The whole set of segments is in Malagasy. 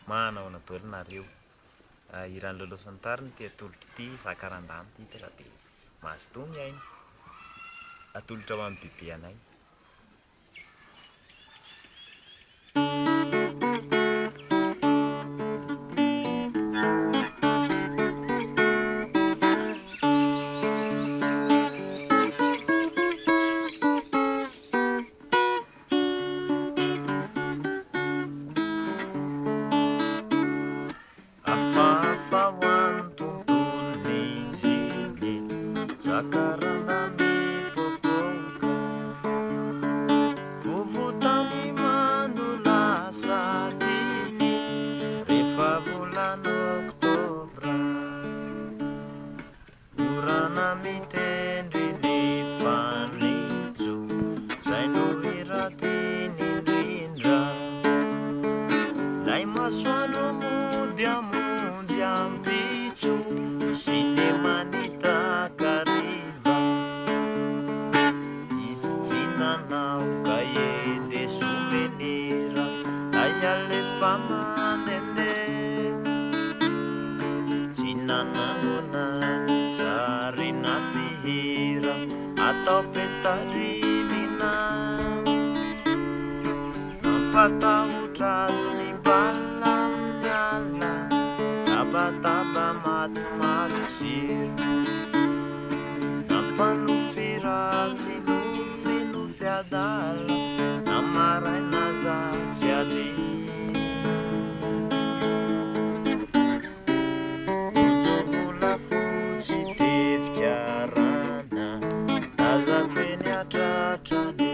Manahoana daholo nareo. Hiran'i Lolo sy ny tariny ity atolotra ity, Zakarandahy ny titre dia mazotoa mihaino. Atolotra ho an'i bebe anay. Hafahafa ho an'ny tontolon'izy iny, zakarana mipoapoaka. Vovon-tany mando lasa dimy, rehefa volana oktobra. Orana mitendry ny fanitso, zay no hira tiany indrindra. Lay masoandro mody hamonjy ampitso, sinema ny takariva. Izy tsy nanao cahier de souvenir, lay alefa mandehandeha. Tsy nanangona sary na mpihira atao peta-drindrina. Nampatahotra azy ny bala amin'ny alina, tabataba matimaty sira. Nampanofy ratsy nofy nofy adala, na maraina aza tsy adino. Rojo volafotsy tefikarana, tazako eny an-tratrany.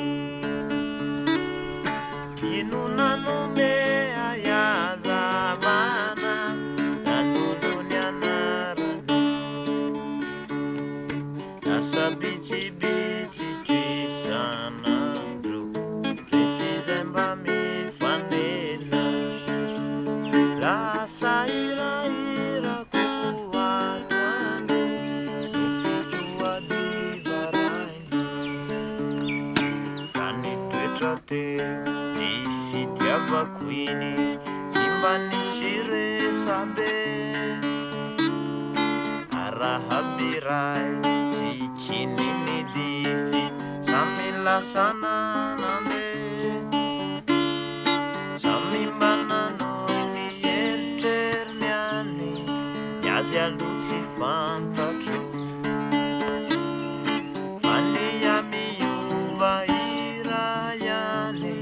Inona no ahy hazavana, nanolo ny anarany. Lasa bitsibitsiko isan'andro, rehefa izay mba mifanena. Lasa hirahirako atoandro, nofiko hariva raina. Ka nitoetra teo ny fitiavako iny, tsy mba nisy resabe. Arahabiray tsy kininy dify, samy lasa nanandeha. Samy mba nanohy ny eritreriny any, ny azy aloha tsy fantatro. Fa ny ahy miova hira ihany,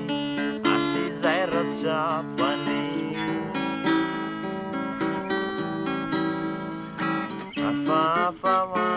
asa izay raha tsapany. Hafahafa ho